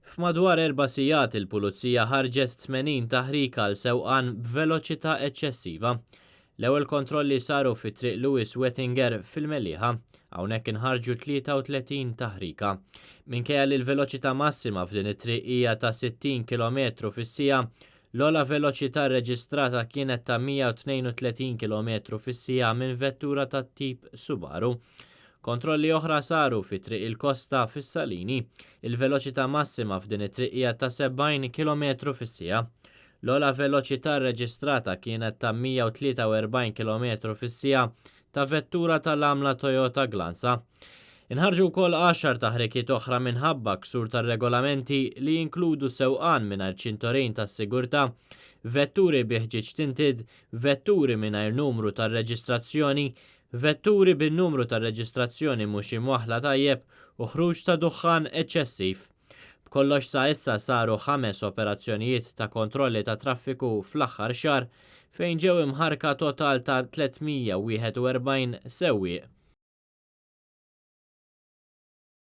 F'madwar erba' sigħat il-Pulizija ħarġet 80 taħrika għal sewqan b'veloċità eċċessiva. L-ewwel kontrolli saru fi Triq Louis Wettinger fil-Mellieħa. Hawnhekk inħarġu 33 taħrika. Minkejja li l-veloċità massima f'din it-triq hija ta' 60 kilometru fis-siegħa, l-ogħla veloċità rreġistrata kienet ta' 132 kilometru fis-siegħa minn vettura tat-tip Subaru. Kontrolli oħra saru fi Triq il-Kosta fis-Salini. Il-veloċità massima f'din it-triq hija ta' 70 kilometru fis-siegħa. L-ogħla veloċità rreġistrata kienet ta' 143 kilometru fis-siegħa ta' vettura tal-għamla Toyota Glanza. Inħarġu wkoll għaxar taħrikiet oħra minħabba ksur tar-regolamenti li jinkludu sewqan mingħajr ċintorin tas-sigurtà, vetturi bi ħġieġ tinted, vetturi mingħajr numru tar-reġistrazzjoni, vetturi bin-numru tar-reġistrazzjoni mhux imwaħħla tajjeb u ħruġ ta' duħħan eċċessiv. B'kollox sa issa saru ħames operazzjonijiet ta' kontrolli tat-traffiku fl-aħħar xahar fejn ġew imħarrka total ta' 341 sewwieq.